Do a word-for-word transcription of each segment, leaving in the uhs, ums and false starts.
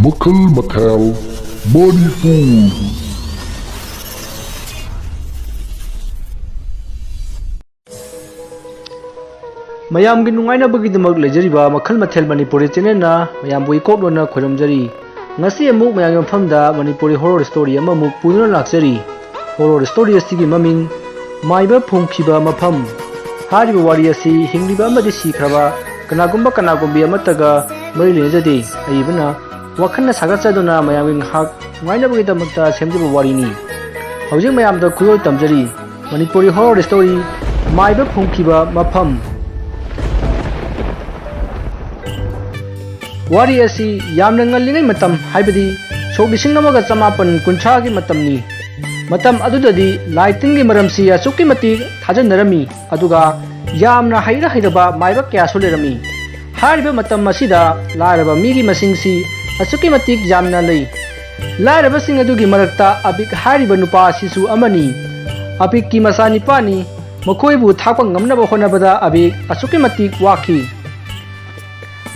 ꯃꯈꯜ ꯃꯊꯦꯜ ꯃꯅꯤꯄꯨꯔ꯫ ꯃꯌꯥꯝꯒꯤ ꯅꯨꯡꯉꯥꯏꯅꯕꯒꯤꯗꯃꯛ ꯂꯩꯖꯔꯤꯕ ꯃꯈꯜ ꯃꯊꯦꯜ ꯃꯅꯤꯄꯨꯔꯤ ꯆꯦꯅꯦꯜꯅ ꯃꯌꯥꯝꯕꯨ ꯏꯀꯣꯛ ꯂꯣꯟꯅ ꯈꯣꯏꯔꯝꯖꯔꯤ꯫ ꯉꯁꯤ ꯑꯃꯨꯛ ꯃꯌꯥꯝꯒꯤ ꯃꯐꯝꯗ ꯃꯅꯤꯄꯨꯔꯤ ꯍꯣꯔꯣꯔ ꯁ꯭ꯇꯣꯔꯤ ꯑꯃꯃꯨꯛ ꯄꯨꯗꯨꯅ ꯂꯥꯛꯆꯔꯤ꯫ ꯍꯣꯔꯣꯔ ꯁ꯭ꯇꯣꯔꯤ ꯑꯁꯤꯒꯤ ꯃꯃꯤꯡ ꯃꯥꯏꯕ ꯐꯣꯡꯈꯤꯕ ꯃꯐꯝ꯫ ꯍꯥꯏꯔꯤꯕ ꯋꯥꯔꯤ ꯑꯁꯤ ꯍꯤꯡꯂꯤꯕ ꯑꯃꯗꯤ ꯁꯤꯈ꯭ꯔꯕ ꯀꯅꯥꯒꯨꯝꯕ ꯀꯅꯥꯒꯨꯝꯕꯤ ꯑꯃꯠꯇꯒ ꯃꯔꯤ ꯂꯩꯅꯖꯗꯦ꯫ ꯑꯏꯕꯅ ꯋꯥꯈꯜꯅ ꯁꯥꯒꯠꯆꯗꯨꯅ ꯃꯌꯥꯝꯒꯤ ꯉꯥꯏꯍꯥꯛ ꯅꯨꯡꯉꯥꯏꯅꯕꯒꯤꯗꯃꯛꯇ ꯁꯦꯝꯖꯕ ꯋꯥꯔꯤꯅꯤ꯫ ꯍꯧꯖꯤꯛ ꯃꯌꯥꯝꯗ ꯈꯨꯗꯣꯜ ꯇꯝꯖꯔꯤ꯫ ꯃꯅꯤꯄꯨꯔꯤ ꯍꯣꯔꯣꯔ ꯁ꯭ꯇꯣꯔꯤ ꯃꯥꯏꯕ ꯐꯣꯡꯈꯤꯕ ꯃꯐꯝ꯫ ꯋꯥꯔꯤ ꯑꯁꯤ ꯌꯥꯝꯅ ꯉꯜꯂꯤꯉꯩ ꯃꯇꯝ, ꯍꯥꯏꯕꯗꯤ ꯁꯣꯛ ꯂꯤꯁꯤꯡ ꯑꯃꯒ ꯆꯃꯥꯄꯟ ꯀꯨꯟꯊ꯭ꯔꯥꯒꯤ ꯃꯇꯝꯅꯤ꯫ ꯃꯇꯝ ꯑꯗꯨꯗꯗꯤ ꯂꯥꯏ ꯇꯤꯟꯒꯤ ꯃꯔꯝꯁꯤ ꯑꯁꯨꯛꯀꯤ ꯃꯇꯤꯛ ꯊꯥꯖꯅꯔꯝꯃꯤ, ꯑꯗꯨꯒ ꯌꯥꯝꯅ ꯍꯩꯔ ꯍꯩꯔꯕ ꯃꯥꯏꯕ ꯀꯌꯥꯁꯨ ꯂꯩꯔꯝꯃꯤ꯫ ꯍꯥꯏꯔꯤꯕ ꯃꯇꯝ ꯑꯁꯤꯗ ꯂꯥꯏꯔꯕ ꯃꯤꯒꯤ ꯃꯁꯤꯡꯁꯤ ꯑꯁꯨꯛꯀꯤ ꯃꯇꯤꯛ ꯌꯥꯝꯅ ꯂꯩ꯫ ꯂꯥꯏꯔꯕꯁꯤꯡ ꯑꯗꯨꯒꯤ ꯃꯔꯛꯇ ꯑꯕꯤꯛ ꯍꯥꯏꯔꯤꯕ ꯅꯨꯄꯥ ꯑꯁꯤꯁꯨ ꯑꯃꯅꯤ꯫ ꯑꯕꯤꯛꯀꯤ ꯃꯆꯥ ꯅꯤꯄꯥꯅꯤ꯫ ꯃꯈꯣꯏꯕꯨ ꯊꯥꯛꯄ ꯉꯝꯅꯕ ꯍꯣꯠꯅꯕꯗ ꯑꯕꯤꯛ ꯑꯁꯨꯛꯀꯤ ꯃꯇꯤꯛ ꯋꯥꯈꯤ꯫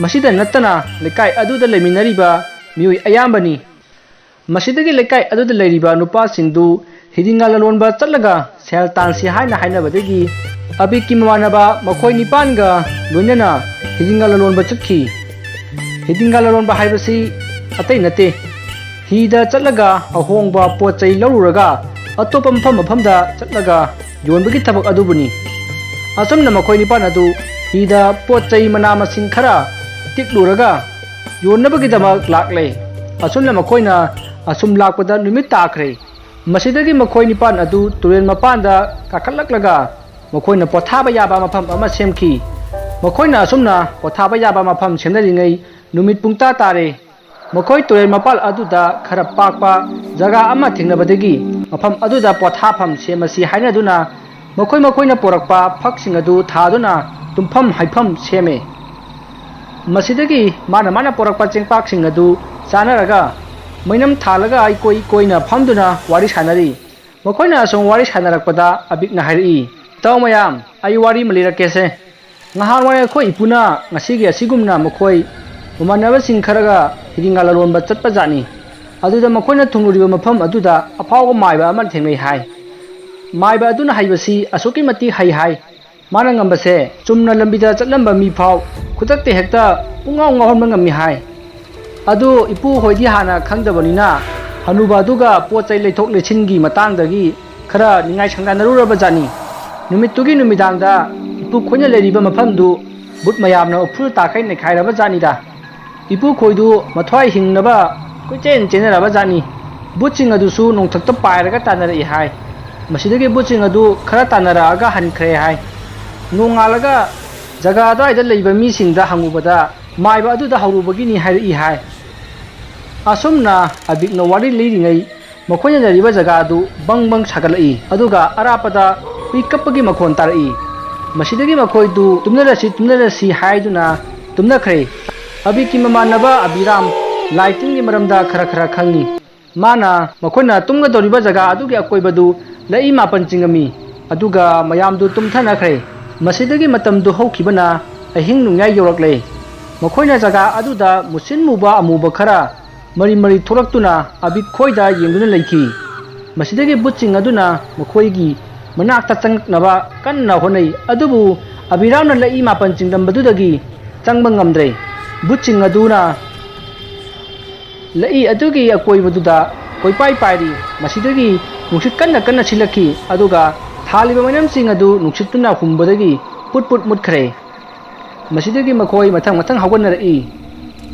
ꯃꯁꯤꯗ ꯅꯠꯇꯅ ꯂꯩꯀꯥꯏ ꯑꯗꯨꯗ ꯂꯩꯃꯤꯟꯅꯔꯤꯕ ꯃꯤꯑꯣꯏ ꯑꯌꯥꯝꯕꯅꯤ꯫ ꯃꯁꯤꯗꯒꯤ ꯂꯩꯀꯥꯏ ꯑꯗꯨꯗ ꯂꯩꯔꯤꯕ ꯅꯨꯄꯥꯁꯤꯡꯗꯨ ꯍꯤꯗꯤꯡꯒ ꯂꯂꯣꯟꯕ ꯆꯠꯂꯒ ꯁꯦꯜ ꯇꯥꯟꯁꯤ ꯍꯥꯏꯅ ꯍꯥꯏꯅꯕꯗꯒꯤ ꯑꯕꯤꯛꯀꯤ ꯃꯃꯥꯟꯅꯕ ꯃꯈꯣꯏ ꯅꯤꯄꯥꯟꯒ ꯂꯣꯏꯅꯅ ꯍꯤꯗꯤꯡꯒ ꯂꯂꯣꯟꯕ ꯆꯠꯈꯤ꯫ ꯍꯤꯗꯤꯡꯒ ꯂꯂꯣꯟꯕ ꯍꯥꯏꯕꯁꯤ ꯑꯇꯩ ꯅꯠꯇꯦ, ꯍꯤꯗ ꯆꯠꯂꯒ ꯑꯍꯣꯡꯕ ꯄꯣꯠ ꯆꯩ ꯂꯧꯔꯨꯔꯒ ꯑꯇꯣꯞꯄ ꯃꯐꯝ ꯃꯐꯝꯗ ꯆꯠꯂꯒ ꯌꯣꯟꯕꯒꯤ ꯊꯕꯛ ꯑꯗꯨꯕꯨꯅꯤ꯫ ꯑꯁꯨꯝꯅ ꯃꯈꯣꯏ ꯅꯤꯄꯥꯟ ꯑꯗꯨ ꯍꯤꯗ ꯄꯣꯠ ꯆꯩ ꯃꯅꯥ ꯃꯁꯤꯡ ꯈꯔ ꯇꯤꯛꯂꯨꯔꯒ ꯌꯣꯟꯅꯕꯒꯤꯗꯃꯛ ꯂꯥꯛꯂꯦ꯫ ꯑꯁꯨꯝꯅ ꯃꯈꯣꯏꯅ ꯑꯁꯨꯝ ꯂꯥꯛꯄꯗ ꯅꯨꯃꯤꯠ ꯇꯥꯈ꯭ꯔꯦ꯫ ꯃꯁꯤꯗꯒꯤ ꯃꯈꯣꯏ ꯅꯤꯄꯥꯟ ꯑꯗꯨ ꯇꯨꯔꯦꯜ ꯃꯄꯥꯟꯗ ꯀꯥꯈꯠꯂꯛꯂꯒ ꯃꯈꯣꯏꯅ ꯄꯣꯊꯥꯕ ꯌꯥꯕ ꯃꯐꯝ ꯑꯃ ꯁꯦꯝꯈꯤ꯫ ꯃꯈꯣꯏꯅ ꯑꯁꯨꯝꯅ ꯄꯣꯊꯥꯕ ꯌꯥꯕ ꯃꯐꯝ ꯁꯦꯝꯅꯔꯤꯉꯩ ꯅꯨꯃꯤꯠ ꯄꯨꯡꯇꯥ ꯇꯥꯔꯦ꯫ ꯃꯈꯣꯏ ꯇꯨꯔꯦꯜ ꯃꯄꯥꯜ ꯑꯗꯨꯗ ꯈꯔ ꯄꯥꯛꯄ ꯖꯒꯥ ꯑꯃ ꯊꯦꯡꯅꯕꯗꯒꯤ ꯃꯐꯝ ꯑꯗꯨꯗ ꯄꯣꯊꯥꯐꯝ ꯁꯦꯝꯃꯁꯤ ꯍꯥꯏꯅꯗꯨꯅ ꯃꯈꯣꯏ ꯃꯈꯣꯏꯅ ꯄꯨꯔꯛꯄ ꯐꯛꯁꯤꯡ ꯑꯗꯨ ꯊꯥꯗꯨꯅ ꯇꯨꯝꯐꯝ ꯍꯥꯏꯐꯝ ꯁꯦꯝꯃꯦ꯫ ꯃꯁꯤꯗꯒꯤ ꯃꯥꯅ ꯃꯥꯅ ꯄꯨꯔꯛꯄ ꯆꯦꯡꯄꯥꯛꯁꯤꯡ ꯑꯗꯨ ꯆꯥꯅꯔꯒ ꯃꯩꯅꯝ ꯊꯥꯜꯂꯒ ꯑꯩꯀꯣꯏ ꯀꯣꯏꯅ ꯐꯝꯗꯨꯅ ꯋꯥꯔꯤ ꯁꯥꯟꯅꯔꯤ꯫ ꯃꯈꯣꯏꯅ ꯑꯁꯨꯝ ꯋꯥꯔꯤ ꯁꯥꯟꯅꯔꯛꯄꯗ ꯑꯕꯤꯛꯅ ꯍꯥꯏꯔꯛꯏ, "ꯏꯇꯥꯎ ꯃꯌꯥꯝ, ꯑꯩ ꯋꯥꯔꯤ ꯑꯃ ꯂꯤꯔꯛꯀꯦꯁꯦ꯫ ꯉꯍꯥꯟꯋꯥꯏ ꯑꯩꯈꯣꯏ ꯏꯄꯨꯅ ꯉꯁꯤꯒꯤ ꯑꯁꯤꯒꯨꯝꯅ ꯃꯈꯣꯏ ꯃꯃꯥꯟꯅꯕꯁꯤꯡ ꯈꯔꯒ ꯍꯤꯗꯤꯡꯒꯥ ꯂꯂꯣꯟꯕ ꯆꯠꯄ ꯖꯥꯠꯅꯤ꯫ ꯑꯗꯨꯗ ꯃꯈꯣꯏꯅ ꯊꯨꯡꯂꯨꯔꯤꯕ ꯃꯐꯝ ꯑꯗꯨꯗ ꯑꯐꯥꯎꯕ ꯃꯥꯏꯕ ꯑꯃ ꯊꯦꯡꯅꯩ ꯍꯥꯏ꯫ ꯃꯥꯏꯕ ꯑꯗꯨꯅ ꯍꯩꯕꯁꯤ ꯑꯁꯨꯛꯀꯤ ꯃꯇꯤꯛ ꯍꯩ ꯍꯥꯏ꯫ ꯃꯥꯅ ꯉꯝꯕꯁꯦ ꯆꯨꯝꯅ ꯂꯝꯕꯤꯗ ꯆꯠꯂꯝꯕ ꯃꯤ ꯐꯥꯎ ꯈꯨꯗꯛꯇ ꯍꯦꯛꯇ ꯄꯨꯡꯉꯥꯎ ꯉꯥꯎꯍꯟꯕ ꯉꯝꯃꯤ ꯍꯥꯏ꯫ ꯑꯗꯨ ꯏꯄꯨ ꯍꯣꯏꯗꯤ ꯍꯥꯟꯅ ꯈꯪꯗꯕꯅꯤꯅ ꯍꯅꯨꯕ ꯑꯗꯨꯒ ꯄꯣꯠ ꯆꯩ ꯂꯩꯊꯣꯛ ꯂꯩꯁꯤꯟꯒꯤ ꯃꯇꯥꯡꯗꯒꯤ ꯈꯔ ꯅꯤꯡꯉꯥꯏ ꯁꯪꯗꯥꯅꯔꯨꯔꯕ ꯖꯥꯠꯅꯤ꯫ ꯅꯨꯃꯤꯠꯇꯨꯒꯤ ꯅꯨꯃꯤꯗꯥꯡꯗ ꯏꯄꯨ ꯈꯣꯏꯅ ꯂꯩꯔꯤꯕ ꯃꯐꯝꯗꯨ ꯕꯨꯠ ꯃꯌꯥꯝꯅ ꯎꯐꯨꯜ ꯇꯥꯈꯩ ꯅꯩꯈꯥꯏꯔꯕ ꯖꯥꯠꯅꯤꯗ꯫ ꯏꯄꯨ ꯈꯣꯏꯗꯨ ꯃꯊ꯭ꯋꯥꯏ ꯍꯤꯡꯅꯕ ꯀꯣꯏꯆꯦꯟ ꯆꯦꯟꯅꯔꯕ ꯖꯥꯠꯅꯤ꯫ ꯕꯨꯠꯁꯤꯡ ꯑꯗꯨꯁꯨ ꯅꯣꯡꯊꯛꯇ ꯄꯥꯏꯔꯒ ꯇꯥꯟꯅꯔꯛꯏ ꯍꯥꯏ꯫ ꯃꯁꯤꯗꯒꯤ ꯕꯨꯠꯁꯤꯡ ꯑꯗꯨ ꯈꯔ ꯇꯥꯟꯅꯔꯛꯑꯒ ꯍꯟꯈ꯭ꯔꯦ ꯍꯥꯏ꯫ ꯅꯣꯡꯉꯥꯜꯂꯒ ꯖꯒꯥ ꯑꯗꯨꯋꯥꯏꯗ ꯂꯩꯕ ꯃꯤꯁꯤꯡꯗ ꯍꯪꯉꯨꯕꯗ ꯃꯥꯏꯕ ꯑꯗꯨꯗ ꯍꯧꯔꯨꯕꯒꯤꯅꯤ ꯍꯥꯏꯔꯛꯏ ꯍꯥꯏ꯫ ꯑꯁꯨꯝꯅ ꯑꯕꯤꯛꯅ ꯋꯥꯔꯤ ꯂꯤꯔꯤꯉꯩ ꯃꯈꯣꯏꯅ ꯂꯩꯔꯤꯕ ꯖꯒꯥ ꯑꯗꯨ ꯕꯪ ꯕꯪ ꯁꯥꯒꯠꯂꯛꯏ, ꯑꯗꯨꯒ ꯑꯔꯥꯞꯄꯗ ꯍꯨꯏ ꯀꯞꯄꯒꯤ ꯃꯈꯣꯟ ꯇꯥꯔꯛꯏ꯫ ꯃꯁꯤꯗꯒꯤ ꯃꯈꯣꯏꯗꯨ ꯇꯨꯝꯅꯔꯁꯤ, ꯇꯨꯝꯅꯔꯁꯤ ꯍꯥꯏꯗꯨꯅ ꯇꯨꯝꯅꯈ꯭ꯔꯦ꯫ ꯑꯕꯤꯛꯀꯤ ꯃꯃꯥꯟꯅꯕ ꯑꯕꯤꯔꯥꯝ ꯂꯥꯏ ꯇꯤꯟꯒꯤ ꯃꯔꯝꯗ ꯈꯔ ꯈꯔ ꯈꯪꯏ꯫ ꯃꯥꯅ ꯃꯈꯣꯏꯅ ꯇꯨꯝꯒꯗꯧꯔꯤꯕ ꯖꯒꯥ ꯑꯗꯨꯒꯤ ꯑꯀꯣꯏꯕꯗꯨ ꯂꯩꯏ ꯃꯥꯄꯟ ꯆꯤꯡꯉꯝꯃꯤ, ꯑꯗꯨꯒ ꯃꯌꯥꯝꯗꯨ ꯇꯨꯝꯊꯅꯈ꯭ꯔꯦ꯫ ꯃꯁꯤꯗꯒꯤ ꯃꯇꯝꯗꯨ ꯍꯧꯈꯤꯕꯅ ꯑꯍꯤꯡ ꯅꯣꯡꯌꯥꯏ ꯌꯧꯔꯛꯂꯦ꯫ ꯃꯈꯣꯏꯅ ꯖꯒꯥ ꯑꯗꯨꯗ ꯃꯨꯁꯤꯟ ꯃꯨꯕ ꯑꯃꯨꯕ ꯈꯔ ꯃꯔꯤ ꯃꯔꯤ ꯊꯣꯛꯂꯛꯇꯨꯅ ꯑꯕꯤꯛ ꯈꯣꯏꯗ ꯌꯦꯡꯗꯨꯅ ꯂꯩꯈꯤ꯫ ꯃꯁꯤꯗꯒꯤ ꯕꯨꯠꯁꯤꯡ ꯑꯗꯨꯅ ꯃꯈꯣꯏꯒꯤ ꯃꯅꯥꯛꯇ ꯆꯪꯂꯛꯅꯕ ꯀꯟꯅ ꯍꯣꯠꯅꯩ, ꯑꯗꯨꯕꯨ ꯑꯕꯤꯔꯥꯝꯅ ꯂꯩꯏ ꯃꯥꯄꯟ ꯆꯤꯡꯂꯝꯕꯗꯨꯗꯒꯤ ꯆꯪꯕ ꯉꯝꯗ꯭ꯔꯦ꯫ ꯕꯨꯠꯁꯤꯡ ꯑꯗꯨꯅ ꯂꯩꯏ ꯑꯗꯨꯒꯤ ꯑꯀꯣꯏꯕꯗꯨꯗ ꯀꯣꯏꯄꯥꯏ ꯄꯥꯏꯔꯤ꯫ ꯃꯁꯤꯗꯒꯤ ꯅꯨꯡꯁꯤꯠ ꯀꯟꯅ ꯀꯟꯅ ꯁꯤꯜꯂꯛꯈꯤ, ꯑꯗꯨꯒ ꯊꯥꯜꯂꯤꯕ ꯃꯩꯅꯝꯁꯤꯡ ꯑꯗꯨ ꯅꯨꯡꯁꯤꯠꯇꯨꯅ ꯍꯨꯝꯕꯗꯒꯤ ꯄꯨꯠ ꯄꯨꯠ ꯃꯨꯠꯈ꯭ꯔꯦ꯫ ꯃꯁꯤꯗꯒꯤ ꯃꯈꯣꯏ ꯃꯊꯪ ꯃꯊꯪ ꯍꯧꯒꯠꯅꯔꯛꯏ꯫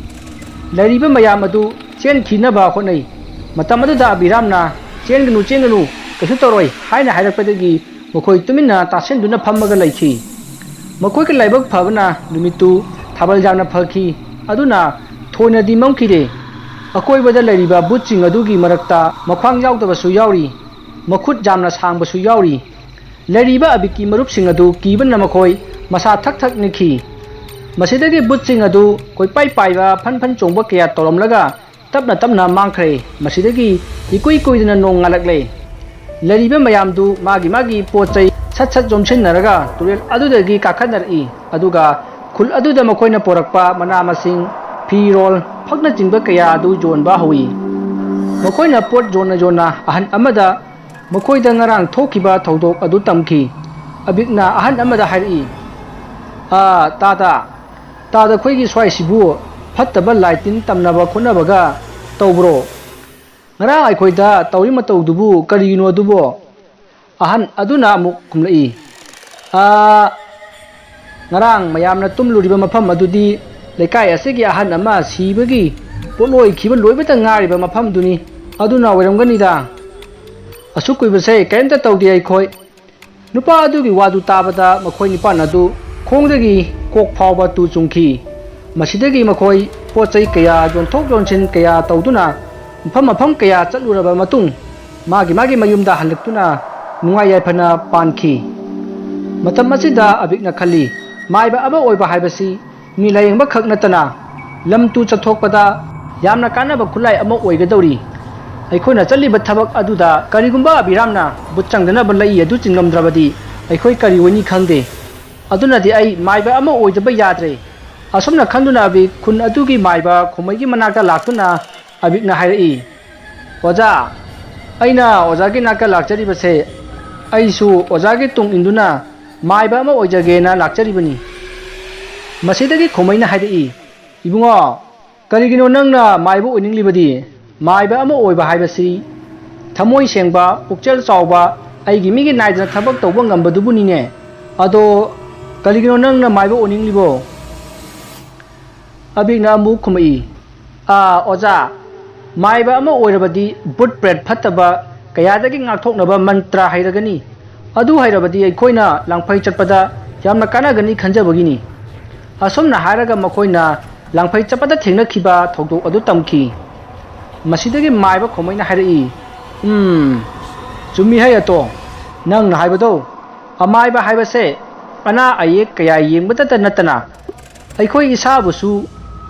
ꯂꯩꯔꯤꯕ ꯃꯌꯥꯝ ꯑꯗꯨ ꯆꯦꯟꯈꯤꯅꯕ ꯍꯣꯠꯅꯩ꯫ ꯃꯇꯝ ꯑꯗꯨꯗ ꯑꯕꯤꯔꯥꯝꯅ, "ꯆꯦꯟꯒꯅꯨ, ꯆꯦꯟꯒꯅꯨ, ꯀꯩꯁꯨ ꯇꯧꯔꯣꯏ" ꯍꯥꯏꯅ ꯍꯥꯏꯔꯛꯄꯗꯒꯤ ꯃꯈꯣꯏ ꯇꯨꯃꯤꯟꯅ ꯇꯥꯁꯤꯟꯗꯨꯅ ꯐꯝꯃꯒ ꯂꯩꯈꯤ꯫ ꯃꯈꯣꯏꯒꯤ ꯂꯥꯏꯕꯛ ꯐꯕꯅ ꯅꯨꯃꯤꯠꯇꯨ ꯊꯥꯕꯜ ꯌꯥꯝꯅ ꯐꯈꯤ꯫ ꯑꯗꯨꯅ ꯊꯣꯏꯅꯗꯤ ꯃꯝꯈꯤꯗꯦ꯫ ꯑꯀꯣꯏꯕꯗ ꯂꯩꯔꯤꯕ ꯕꯨꯠꯁꯤꯡ ꯑꯗꯨꯒꯤ ꯃꯔꯛꯇ ꯃꯈ꯭ꯋꯥꯡ ꯌꯥꯎꯗꯕꯁꯨ ꯌꯥꯎꯔꯤ, ꯃꯈꯨꯠ ꯌꯥꯝꯅ ꯁꯥꯡꯕꯁꯨ ꯌꯥꯎꯔꯤ꯫ ꯂꯩꯔꯤꯕ ꯑꯕꯤꯛꯀꯤ ꯃꯔꯨꯞꯁꯤꯡ ꯑꯗꯨ ꯀꯤꯕꯅ ꯃꯈꯣꯏ ꯃꯁꯥ ꯊꯛ ꯊꯛ ꯅꯤꯛꯈꯤ꯫ ꯃꯁꯤꯗꯒꯤ ꯕꯨꯠꯁꯤꯡ ꯑꯗꯨ ꯀꯣꯏꯄꯥꯏ ꯄꯥꯏꯕ, ꯐꯟ ꯐꯟ ꯆꯣꯡꯕ ꯀꯌꯥ ꯇꯧꯔꯝꯂꯒ ꯇꯞꯅ ꯇꯞꯅ ꯃꯥꯡꯈ꯭ꯔꯦ꯫ ꯃꯁꯤꯗꯒꯤ ꯏꯀꯨꯏ ꯀꯨꯏꯗꯅ ꯅꯣꯡ ꯉꯥꯜꯂꯛꯂꯦ꯫ ꯂꯩꯔꯤꯕ ꯃꯌꯥꯝꯗꯨ ꯃꯥꯒꯤ ꯃꯥꯒꯤ ꯄꯣꯠ ꯆꯩ ꯁꯠ ꯁꯠ ꯌꯣꯝꯁꯤꯟꯅꯔꯒ ꯇꯨꯔꯦꯜ ꯑꯗꯨꯗꯒꯤ ꯀꯥꯈꯠꯅꯔꯛꯏ, ꯑꯗꯨꯒ ꯈꯨꯜ ꯑꯗꯨꯗ ꯃꯈꯣꯏꯅ ꯄꯨꯔꯛꯄ ꯃꯅꯥ ꯃꯁꯤꯡ, ꯐꯤꯔꯣꯜ, ꯐꯛꯅꯆꯤꯡꯕ ꯀꯌꯥ ꯑꯗꯨ ꯌꯣꯟꯕ ꯍꯧꯏ꯫ ꯃꯈꯣꯏꯅ ꯄꯣꯠ ꯌꯣꯟꯅ ꯌꯣꯟꯅ ꯑꯍꯟ ꯑꯃꯗ ꯃꯈꯣꯏꯗ ꯉꯔꯥꯡ ꯊꯣꯛꯈꯤꯕ ꯊꯧꯗꯣꯛ ꯑꯗꯨ ꯇꯝꯈꯤ꯫ ꯑꯕꯤꯛꯅ ꯑꯍꯟ ꯑꯃꯗ ꯍꯥꯏꯔꯛꯏ, "ꯑꯥ, ꯇꯥꯗ, ꯇꯥꯗ, ꯑꯩꯈꯣꯏꯒꯤ ꯁ꯭ꯋꯥꯏꯁꯤꯕꯨ ꯐꯠꯇꯕ ꯂꯥꯏ ꯇꯤꯟ ꯇꯝꯅꯕ ꯈꯣꯠꯅꯕꯒ ꯇꯧꯕ꯭ꯔꯣ? ꯉꯔꯥꯡ ꯑꯩꯈꯣꯏꯗ ꯇꯧꯔꯤ ꯃꯇꯧꯗꯨꯕꯨ ꯀꯔꯤꯒꯤꯅꯣ ꯑꯗꯨꯕꯣ?" ꯑꯍꯟ ꯑꯗꯨꯅ ꯑꯃꯨꯛ ꯈꯨꯝꯂꯛꯏ, "ꯑꯥ, ꯉꯔꯥꯡ ꯃꯌꯥꯝꯅ ꯇꯨꯝꯂꯨꯔꯤꯕ ꯃꯐꯝ ꯑꯗꯨꯗꯤ ꯂꯩꯀꯥꯏ ꯑꯁꯤꯒꯤ ꯑꯍꯟ ꯑꯃ ꯁꯤꯕꯒꯤ ꯄꯣꯠꯂꯣꯏꯈꯤꯕ ꯂꯣꯏꯕꯇ ꯉꯥꯏꯔꯤꯕ ꯃꯐꯝꯗꯨꯅꯤ꯫ ꯑꯗꯨꯅ ꯑꯣꯏꯔꯝꯒꯅꯤꯗ꯫ ꯑꯁꯨꯛ ꯀꯨꯏꯕꯁꯦ ꯀꯔꯤꯝꯇ ꯇꯧꯗꯦ ꯑꯩꯈꯣꯏ꯫" ꯅꯨꯄꯥ ꯑꯗꯨꯒꯤ ꯋꯥꯗꯨ ꯇꯥꯕꯗ ꯃꯈꯣꯏ ꯅꯤꯄꯥꯟ ꯑꯗꯨ ꯈꯣꯡꯗꯒꯤ ꯀꯣꯛ ꯐꯥꯎꯕ ꯇꯨ ꯆꯨꯡꯈꯤ꯫ ꯃꯁꯤꯗꯒꯤ ꯃꯈꯣꯏ ꯄꯣꯠ ꯆꯩ ꯀꯌꯥ ꯌꯣꯟꯊꯣꯛ ꯌꯣꯟꯁꯤꯟ ꯀꯌꯥ ꯇꯧꯗꯨꯅ ꯃꯐꯝ ꯃꯐꯝ ꯀꯌꯥ ꯆꯠꯂꯨꯔꯕ ꯃꯇꯨꯡ ꯃꯥꯒꯤ ꯃꯥꯒꯤ ꯃꯌꯨꯝꯗ ꯍꯜꯂꯛꯇꯨꯅ ꯅꯨꯡꯉꯥꯏ ꯌꯥꯏꯐꯅ ꯄꯥꯟꯈꯤ꯫ ꯃꯇꯝ ꯑꯁꯤꯗ ꯑꯕꯤꯛꯅ ꯈꯜꯂꯤ, ꯃꯥꯏꯕ ꯑꯃ ꯑꯣꯏꯕ ꯍꯥꯏꯕꯁꯤ ꯃꯤ ꯂꯥꯌꯦꯡꯕ ꯈꯛ ꯅꯠꯇꯅ ꯂꯝ ꯇꯨ ꯆꯠꯊꯣꯛꯄꯗ ꯌꯥꯝꯅ ꯀꯥꯟꯅꯕ ꯈꯨꯠꯂꯥꯏ ꯑꯃ ꯑꯣꯏꯒꯗꯧꯔꯤ꯫ ꯑꯩꯈꯣꯏꯅ ꯆꯠꯂꯤꯕ ꯊꯕꯛ ꯑꯗꯨꯗ ꯀꯔꯤꯒꯨꯝꯕ ꯑꯕꯤꯔꯥꯝꯅ ꯕꯨꯠ ꯆꯪꯗꯅꯕ ꯂꯩ ꯑꯗꯨ ꯆꯤꯡꯉꯝꯗ꯭ꯔꯕꯗꯤ ꯑꯩꯈꯣꯏ ꯀꯔꯤ ꯑꯣꯏꯅꯤ ꯈꯪꯗꯦ꯫ ꯑꯗꯨꯅꯗꯤ ꯑꯩ ꯃꯥꯏꯕ ꯑꯃ ꯑꯣꯏꯗꯕ ꯌꯥꯗ꯭ꯔꯦ꯫ ꯑꯁꯨꯝꯅ ꯈꯟꯗꯨꯅ ꯑꯕꯤꯛ ꯈꯨꯟ ꯑꯗꯨꯒꯤ ꯃꯥꯏꯕ ꯈꯣꯃꯩꯒꯤ ꯃꯅꯥꯛꯇ ꯂꯥꯛꯇꯨꯅ ꯑꯕꯤꯛꯅ ꯍꯥꯏꯔꯛꯏ, "ꯑꯣꯖꯥ, ꯑꯩꯅ ꯑꯣꯖꯥꯒꯤ ꯅꯥꯛꯇ ꯂꯥꯛꯆꯔꯤꯕꯁꯦ ꯑꯩꯁꯨ ꯑꯣꯖꯥꯒꯤ ꯇꯨꯡ ꯏꯟꯗꯨꯅ ꯃꯥꯏꯕ ꯑꯃ ꯑꯣꯏꯖꯒꯦꯅ ꯂꯥꯛꯆꯔꯤꯕꯅꯤ꯫" ꯃꯁꯤꯗꯒꯤ ꯈꯣꯃꯩꯅ ꯍꯥꯏꯔꯛꯏ, "ꯏꯕꯨꯡꯉꯣ, ꯀꯔꯤꯒꯤꯅꯣ ꯅꯪꯅ ꯃꯥꯏꯕ ꯑꯣꯏꯅꯤꯡꯂꯤꯕꯗꯤ? ꯃꯥꯏꯕ ꯑꯃ ꯑꯣꯏꯕ ꯍꯥꯏꯕꯁꯤ ꯊꯃꯣꯏ ꯁꯦꯡꯕ, ꯄꯨꯛꯆꯦꯜ ꯆꯥꯎꯕ, ꯑꯩꯒꯤ ꯃꯤꯒꯤ ꯅꯥꯏꯗꯅ ꯊꯕꯛ ꯇꯧꯕ ꯉꯝꯕꯗꯨꯕꯨꯅꯤꯅꯦ꯫ ꯑꯗꯣ ꯀꯔꯤꯒꯤꯅꯣ ꯅꯪꯅ ꯃꯥꯏꯕ ꯑꯣꯏꯅꯤꯡꯂꯤꯕꯣ?" ꯑꯕꯤꯛꯅ ꯑꯃꯨꯛ ꯈꯨꯝꯃꯛꯏ, "ꯑꯥ, ꯑꯣꯖꯥ, ꯃꯥꯏꯕ ꯑꯃ ꯑꯣꯏꯔꯕꯗꯤ ꯕꯨꯠ ꯄ꯭ꯔꯦꯠ ꯐꯠꯇꯕ ꯀꯌꯥꯗꯒꯤ ꯉꯥꯛꯊꯣꯛꯅꯕ ꯃꯟꯇ꯭ꯔ ꯍꯩꯔꯒꯅꯤ꯫ ꯑꯗꯨ ꯍꯩꯔꯕꯗꯤ ꯑꯩꯈꯣꯏꯅ ꯂꯥꯡꯐꯩ ꯆꯠꯄꯗ ꯌꯥꯝꯅ ꯀꯥꯟꯅꯒꯅꯤ ꯈꯟꯖꯕꯒꯤꯅꯤ꯫" ꯑꯁꯨꯝꯅ ꯍꯥꯏꯔꯒ ꯃꯈꯣꯏꯅ ꯂꯥꯡꯐꯩ ꯆꯠꯄꯗ ꯊꯦꯡꯅꯈꯤꯕ ꯊꯧꯗꯣꯛ ꯑꯗꯨ ꯇꯝꯈꯤ꯫ ꯃꯁꯤꯗꯒꯤ ꯃꯥꯏꯕ ꯈꯣꯃꯩꯅ ꯍꯥꯏꯔꯛꯏ, "ꯎꯝ, ꯆꯨꯝꯃꯤ ꯍꯩ ꯑꯇꯣ, ꯅꯪꯅ ꯍꯥꯏꯕꯗꯣ꯫ ꯑꯃꯥꯏꯕ ꯍꯥꯏꯕꯁꯦ ꯑꯅꯥ ꯑꯌꯦꯛ ꯀꯌꯥ ꯌꯦꯡꯕꯇꯇ ꯅꯠꯇꯅ ꯑꯩꯈꯣꯏ ꯏꯁꯥꯕꯨꯁꯨ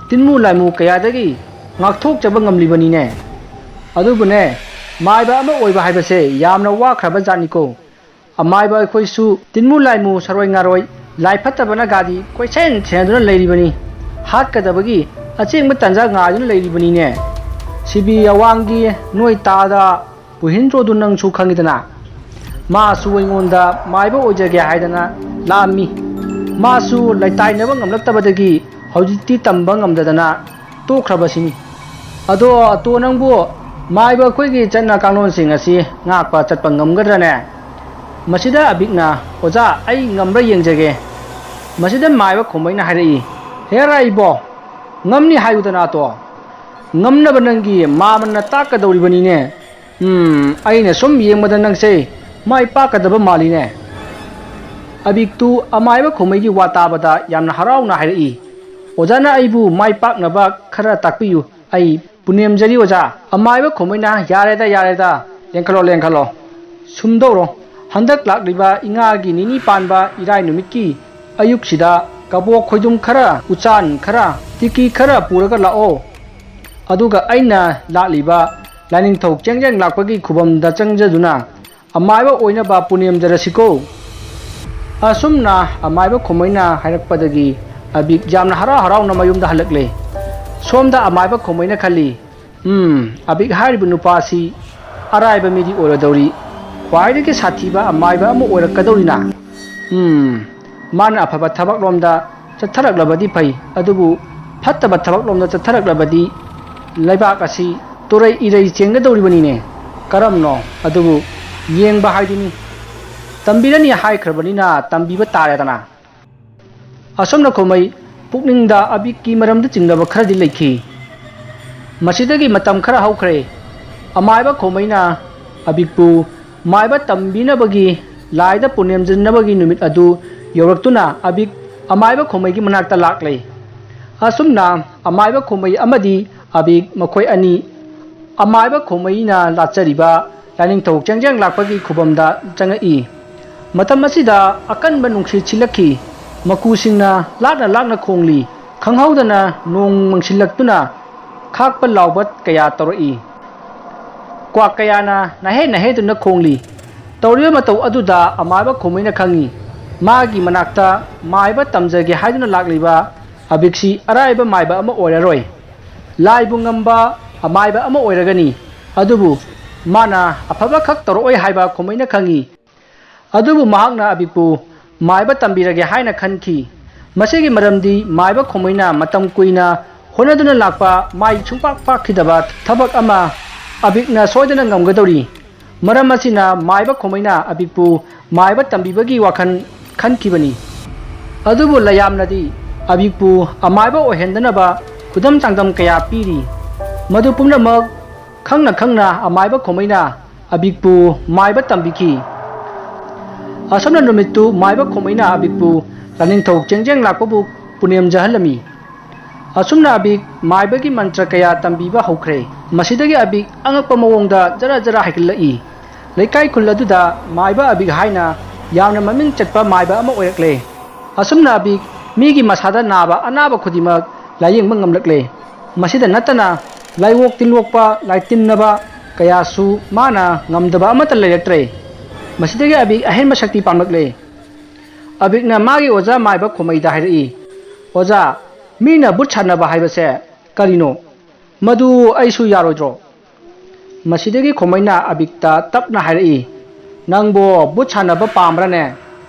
ꯇꯤꯟꯃꯨ ꯂꯥꯏꯃꯨ ꯀꯌꯥꯗꯒꯤ ꯉꯥꯛꯊꯣꯛꯆꯕ ꯉꯝꯂꯤꯕꯅꯤꯅꯦ꯫ ꯑꯗꯨꯕꯨꯅꯦ, ꯃꯥꯏꯕ ꯑꯃ ꯑꯣꯏꯕ ꯍꯥꯏꯕꯁꯦ ꯌꯥꯝꯅ ꯋꯥꯈ꯭ꯔꯕ ꯖꯥꯠꯅꯤꯀꯣ꯫ ꯑꯃꯥꯏꯕ ꯑꯩꯈꯣꯏꯁꯨ ꯇꯤꯟꯃꯨ ꯂꯥꯏꯃꯨ ꯁꯔꯣꯏ ꯉꯥꯔꯣꯏ ꯂꯥꯏ ꯐꯠꯇꯕꯅ ꯒꯥꯗꯤ ꯀꯣꯏꯁꯦꯟ ꯁꯦꯟꯅꯗꯨꯅ ꯂꯩꯔꯤꯕꯅꯤ꯫ ꯍꯥꯠꯀꯗꯕꯒꯤ ꯑꯆꯦꯡꯕ ꯇꯥꯟꯖꯥ ꯉꯥꯏꯗꯨꯅ ꯂꯩꯔꯤꯕꯅꯤꯅꯦ꯫ ꯁꯤꯕꯤ ꯑꯋꯥꯡꯒꯤ ꯅꯣꯏ ꯇꯥꯗ ꯄꯨꯍꯤꯟꯗ꯭ꯔꯣꯗꯨ ꯅꯪꯁꯨ ꯈꯪꯉꯤꯗꯅ꯫ ꯃꯥꯁꯨ ꯑꯩꯉꯣꯟꯗ ꯃꯥꯏꯕ ꯑꯣꯏꯖꯒꯦ ꯍꯥꯏꯗꯅ ꯂꯥꯛꯑꯝꯃꯤ꯫ ꯃꯥꯁꯨ ꯂꯩꯇꯥꯏꯅꯕ ꯉꯝꯂꯛꯇꯕꯗꯒꯤ ꯍꯧꯖꯤꯛꯇꯤ ꯇꯝꯕ ꯉꯝꯗꯗꯅ ꯇꯣꯛꯈ꯭ꯔꯕꯁꯤꯅꯤ꯫ ꯑꯗꯣ ꯑꯇꯣ, ꯅꯪꯕꯨ ꯃꯥꯏꯕ ꯑꯩꯈꯣꯏꯒꯤ ꯆꯠꯅ ꯀꯥꯡꯂꯣꯟꯁꯤꯡ ꯑꯁꯤ ꯉꯥꯛꯄ ꯆꯠꯄ ꯉꯝꯒꯗ꯭ꯔꯅꯦ? ꯃꯁꯤꯗ ꯑꯕꯤꯛꯅ, "ꯑꯣꯖꯥ, ꯑꯩ ꯉꯝꯕ꯭ꯔꯥ ꯌꯦꯡꯖꯒꯦ"꯫ ꯃꯁꯤꯗ ꯃꯥꯏꯕ ꯈꯣꯃꯩꯅ ꯍꯥꯏꯔꯛꯏ, "ꯍꯦꯔꯥ ꯏꯕꯣ, ꯉꯝꯅꯤ ꯍꯥꯏꯌꯨꯗꯅ ꯑꯇꯣ꯫ ꯉꯝꯅꯕ ꯅꯪꯒꯤ ꯃꯥꯃꯟꯅ ꯇꯥꯛꯀꯗꯧꯔꯤꯕꯅꯤꯅꯦ꯫ ꯎꯝ, ꯑꯩꯅ ꯁꯨꯝ ꯌꯦꯡꯕꯗ ꯅꯪꯁꯦ ꯃꯥꯏ ꯄꯥꯛꯀꯗꯕ ꯃꯥꯜꯂꯤꯅꯦ"꯫ ꯑꯕꯤꯛꯇꯨ ꯑꯃꯥꯏꯕ ꯈꯣꯃꯩꯒꯤ ꯋꯥ ꯇꯥꯕꯗ ꯌꯥꯝꯅ ꯍꯔꯥꯎꯅ ꯍꯥꯏꯔꯛꯏ, "ꯑꯣꯖꯥꯅ ꯑꯩꯕꯨ ꯃꯥꯏ ꯄꯥꯛꯅꯕ ꯈꯔ ꯇꯥꯛꯄꯤꯌꯨ, ꯑꯩ ꯄꯨꯅꯦꯝꯖꯔꯤ ꯑꯣꯖꯥ"꯫ ꯑꯃꯥꯏꯕ ꯈꯣꯃꯩꯅ, "ꯌꯥꯔꯦꯗ, ꯌꯥꯔꯦꯗ, ꯂꯦꯡꯈꯠꯂꯣ, ꯂꯦꯡꯈꯠꯂꯣ꯫ ꯁꯨꯝꯗꯧꯔꯣ, ꯍꯟꯗꯛ ꯂꯥꯛꯂꯤꯕ ꯏꯉꯥꯒꯤ ꯅꯤꯅꯤ ꯄꯥꯟꯕ ꯏꯔꯥꯏ ꯅꯨꯃꯤꯠꯀꯤ ꯑꯌꯨꯛꯁꯤꯗ ꯀꯕꯣꯛ ꯈꯣꯏꯗꯨꯝ ꯈꯔ, ꯎꯆꯥꯟ ꯈꯔ, ꯇꯤꯀꯤ ꯈꯔ ꯄꯨꯔꯒ ꯂꯥꯛꯑꯣ꯫ ꯑꯗꯨꯒ ꯑꯩꯅ ꯂꯥꯛꯂꯤꯕ ꯂꯥꯏꯅꯤꯡꯊꯧ ꯆꯦꯡꯖꯦꯡ ꯂꯥꯛꯄꯒꯤ ꯈꯨꯕꯝꯗ ꯆꯪꯖꯗꯨꯅ ꯑꯃꯥꯏꯕ ꯑꯣꯏꯅꯕ ꯄꯨꯅꯦꯝꯖꯔꯁꯤꯀꯣ"꯫ ꯑꯁꯨꯝꯅ ꯑꯃꯥꯏꯕ ꯈꯣꯃꯩꯅ ꯍꯥꯏꯔꯛꯄꯗꯒꯤ ꯑꯕꯤꯛ ꯌꯥꯝꯅ ꯍꯔꯥꯎ ꯍꯔꯥꯎꯅ ꯃꯌꯨꯝꯗ ꯍꯜꯂꯛꯂꯦ꯫ ꯁꯣꯝꯗ ꯑꯃꯥꯏꯕ ꯈꯣꯃꯩꯅ ꯈꯜꯂꯤ, "ꯎꯝ, ꯑꯕꯤꯛ ꯍꯥꯏꯔꯤꯕ ꯅꯨꯄꯥꯁꯤ ꯑꯔꯥꯏꯕ ꯃꯤꯗꯤ ꯑꯣꯏꯔꯣꯏꯗꯧꯔꯤ꯫ ꯈ꯭ꯋꯥꯏꯗꯒꯤ ꯁꯥꯊꯤꯕ ꯑꯃꯥꯏꯕ ꯑꯃ ꯑꯣꯏꯔꯛꯀꯗꯧꯔꯤꯅ꯫ ꯎꯝ, ꯃꯥꯅ ꯑꯐꯕ ꯊꯕꯛꯂꯣꯝꯗ ꯆꯠꯊꯔꯛꯂꯕꯗꯤ ꯐꯩ, ꯑꯗꯨꯕꯨ ꯐꯠꯇꯕ ꯊꯕꯛꯂꯣꯝꯗ ꯆꯠꯊꯔꯛꯂꯕꯗꯤ ꯂꯩꯕꯥꯛ ꯑꯁꯤ ꯇꯨꯔꯩ ꯏꯔꯩ ꯆꯦꯟꯒꯗꯧꯔꯤꯕꯅꯤꯅꯦ꯫ ꯀꯔꯝꯅꯣ? ꯑꯗꯨꯕꯨ ꯌꯦꯡꯕ ꯍꯥꯏꯗꯨꯅꯤ꯫ ꯇꯝꯕꯤꯔꯅꯤ ꯍꯥꯏꯈ꯭ꯔꯕꯅꯤꯅ ꯇꯝꯕꯤꯕ ꯇꯥꯔꯦꯗꯅ"꯫ ꯑꯁꯨꯝꯅ ꯈꯣꯃꯩ ꯄꯨꯛꯅꯤꯡꯗ ꯑꯕꯤꯛꯀꯤ ꯃꯔꯝꯗ ꯆꯤꯡꯅꯕ ꯈꯔꯗꯤ ꯂꯩꯈꯤ꯫ ꯃꯁꯤꯗꯒꯤ ꯃꯇꯝ ꯈꯔ ꯍꯧꯈ꯭ꯔꯦ꯫ ꯑꯃꯥꯏꯕ ꯈꯣꯃꯩꯅ ꯑꯕꯤꯛꯄꯨ ꯃꯥꯏꯕ ꯇꯝꯕꯤꯅꯕꯒꯤ ꯂꯥꯏꯗ ꯄꯨꯅꯦꯝꯖꯅꯕꯒꯤ ꯅꯨꯃꯤꯠ ꯑꯗꯨ ꯌꯧꯔꯛꯇꯨꯅ ꯑꯕꯤꯛ ꯑꯃꯥꯏꯕ ꯈꯣꯃꯩꯒꯤ ꯃꯅꯥꯛꯇ ꯂꯥꯛꯂꯦ꯫ ꯑꯁꯨꯝꯅ ꯑꯃꯥꯏꯕ ꯈꯣꯃꯩ ꯑꯃꯗꯤ ꯑꯕꯤꯛ ꯃꯈꯣꯏ ꯑꯅꯤ ꯑꯃꯥꯏꯕ ꯈꯣꯃꯩꯅ ꯂꯥꯠꯆꯔꯤꯕ ꯂꯥꯏꯅꯤꯡꯊꯧ ꯆꯦꯡꯖꯦꯡ ꯂꯥꯛꯄꯒꯤ ꯈꯨꯕꯝꯗ ꯆꯪꯉꯛꯏ꯫ ꯃꯇꯝ ꯑꯁꯤꯗ ꯑꯀꯟꯕ ꯅꯨꯡꯁꯤꯠ ꯁꯤꯠꯂꯛꯈꯤ꯫ ꯃꯀꯨꯁꯤꯡꯅ ꯂꯥꯛꯅ ꯂꯥꯛꯅ ꯈꯣꯡꯂꯤ꯫ ꯈꯪꯍꯧꯗꯅ ꯅꯣꯡ ꯃꯪꯁꯤꯜꯂꯛꯇꯨꯅ ꯈꯥꯛꯄ ꯂꯥꯎꯕ ꯀꯌꯥ ꯇꯧꯔꯛꯏ꯫ ꯀ꯭ꯋꯥꯛ ꯀꯌꯥꯅ ꯅꯥꯍꯦ ꯅꯥꯍꯦꯗꯨꯅ ꯈꯣꯡꯂꯤ꯫ ꯇꯧꯔꯤꯕ ꯃꯇꯧ ꯑꯗꯨꯗ ꯑꯃꯥꯏꯕ ꯈꯣꯃꯩꯅ ꯈꯪꯏ꯫ ꯃꯥꯒꯤ ꯃꯅꯥꯛꯇ ꯃꯥꯏꯕ ꯇꯝꯖꯒꯦ ꯍꯥꯏꯗꯨꯅ ꯂꯥꯛꯂꯤꯕ ꯑꯕꯤꯛꯁꯤ ꯑꯔꯥꯏꯕ ꯃꯥꯏꯕ ꯑꯃ ꯑꯣꯏꯔꯔꯣꯏ꯫ ꯂꯥꯏꯕꯨ ꯉꯝꯕ ꯑꯃꯥꯏꯕ ꯑꯃ ꯑꯣꯏꯔꯒꯅꯤ꯫ ꯑꯗꯨꯕꯨ ꯃꯥꯅ ꯑꯐꯕ ꯈꯛ ꯇꯧꯔꯛꯑꯣꯏ ꯍꯥꯏꯕ ꯈꯣꯃꯩꯅ ꯈꯪꯏ꯫ ꯑꯗꯨꯕꯨ ꯃꯍꯥꯛꯅ ꯑꯕꯤꯛꯄꯨ ꯃꯥꯏꯕ ꯇꯝꯕꯤꯔꯒꯦ ꯍꯥꯏꯅ ꯈꯟꯈꯤ꯫ ꯃꯁꯤꯒꯤ ꯃꯔꯝꯗꯤ ꯃꯥꯏꯕ ꯈꯣꯃꯩꯅ ꯃꯇꯝ ꯀꯨꯏꯅ ꯍꯣꯠꯅꯗꯨꯅ ꯂꯥꯛꯄ ꯃꯥꯏ ꯁꯨꯡꯄꯥꯛ ꯄꯥꯛꯈꯤꯗꯕ ꯊꯕꯛ ꯑꯃ ꯑꯕꯤꯛꯅ ꯁꯣꯏꯗꯅ ꯉꯝꯒꯗꯧꯔꯤ꯫ ꯃꯔꯝ ꯑꯁꯤꯅ ꯃꯥꯏꯕ ꯈꯣꯃꯩꯅ ꯑꯕꯤꯛꯄꯨ ꯃꯥꯏꯕ ꯇꯝꯕꯤꯕꯒꯤ ꯋꯥꯈꯜ ꯈꯟꯈꯤꯕꯅꯤ꯫ ꯑꯗꯨꯕꯨ ꯂꯌꯥꯝꯅꯗꯤ ꯑꯕꯤꯛꯄꯨ ꯑꯃꯥꯏꯕ ꯑꯣꯏꯍꯟꯗꯅꯕ ꯈꯨꯗꯝ ꯆꯥꯡꯗꯝ ꯀꯌꯥ ꯄꯤꯔꯤ꯫ ꯃꯗꯨ ꯄꯨꯝꯅꯃꯛ ꯈꯪꯅ ꯈꯪꯅ ꯑꯃꯥꯏꯕ ꯈꯣꯃꯩꯅ ꯑꯕꯤꯛꯄꯨ ꯃꯥꯏꯕ ꯇꯝꯕꯤꯈꯤ꯫ ꯑꯁꯨꯝꯅ ꯅꯨꯃꯤꯠꯇꯨ ꯃꯥꯏꯕ ꯈꯣꯃꯩꯅ ꯑꯕꯤꯛꯄꯨ ꯂꯥꯅꯤꯡꯊꯧ ꯆꯦꯡꯖꯦꯡ ꯂꯥꯛꯄꯕꯨ ꯄꯨꯅꯦꯝꯖꯍꯜꯂꯝꯃꯤ꯫ ꯑꯁꯨꯝꯅ ꯑꯕꯤꯛ ꯃꯥꯏꯕꯒꯤ ꯃꯟꯇ꯭ꯔ ꯀꯌꯥ ꯇꯝꯕꯤꯕ ꯍꯧꯈ꯭ꯔꯦ꯫ ꯃꯁꯤꯗꯒꯤ ꯑꯕꯤꯛ ꯑꯉꯛꯄ ꯃꯑꯣꯡꯗ ꯖꯔ ꯖꯔ ꯍꯥꯏꯒꯠꯂꯛꯏ꯫ ꯂꯩꯀꯥꯏ ꯈꯨꯜ ꯑꯗꯨꯗ ꯃꯥꯏꯕ ꯑꯕꯤꯛ ꯍꯥꯏꯅ ꯌꯥꯝꯅ ꯃꯃꯤꯡ ꯆꯠꯄ ꯃꯥꯏꯕ ꯑꯃ ꯑꯣꯏꯔꯛꯂꯦ꯫ ꯑꯁꯨꯝꯅ ꯑꯕꯤꯛ ꯃꯤꯒꯤ ꯃꯁꯥꯗ ꯅꯥꯕ ꯑꯅꯥꯕ ꯈꯨꯗꯤꯡꯃꯛ ꯂꯥꯌꯦꯡꯕ ꯉꯝꯂꯛꯂꯦ꯫ ꯃꯁꯤꯗ ꯅꯠꯇꯅ ꯂꯥꯏꯑꯣꯛ ꯇꯤꯟꯑꯣꯛꯄ, ꯂꯥꯏꯇꯤꯟꯅꯕ ꯀꯌꯥꯁꯨ ꯃꯥꯅ ꯉꯝꯗꯕ ꯑꯃꯠꯇ ꯂꯩꯔꯛꯇ꯭ꯔꯦ꯫ ꯃꯁꯤꯗꯒꯤ ꯑꯕꯤꯛ ꯑꯍꯦꯟꯕ ꯁꯛꯇꯤ ꯄꯥꯡꯂꯛꯂꯦ꯫ ꯑꯕꯤꯛꯅ ꯃꯥꯒꯤ ꯑꯣꯖꯥ ꯃꯥꯏꯕ ꯈꯣꯃꯩꯗ ꯍꯥꯏꯔꯛꯏ, "ꯑꯣꯖꯥ, ꯃꯤꯅ ꯕꯨꯠ ꯁꯥꯟꯅꯕ ꯍꯥꯏꯕꯁꯦ ꯀꯔꯤꯅꯣ? ꯃꯗꯨ ꯑꯩꯁꯨ ꯌꯥꯔꯣꯏꯗ꯭ꯔꯣ?" ꯃꯁꯤꯗꯒꯤ ꯈꯣꯃꯩꯅ ꯑꯕꯤꯛꯇ ꯇꯞꯅ ꯍꯥꯏꯔꯛꯏ, "ꯅꯪꯕꯨ ꯕꯨꯠ ꯁꯥꯟꯅꯕ ꯄꯥꯝꯕ꯭ꯔꯥꯅꯦ?"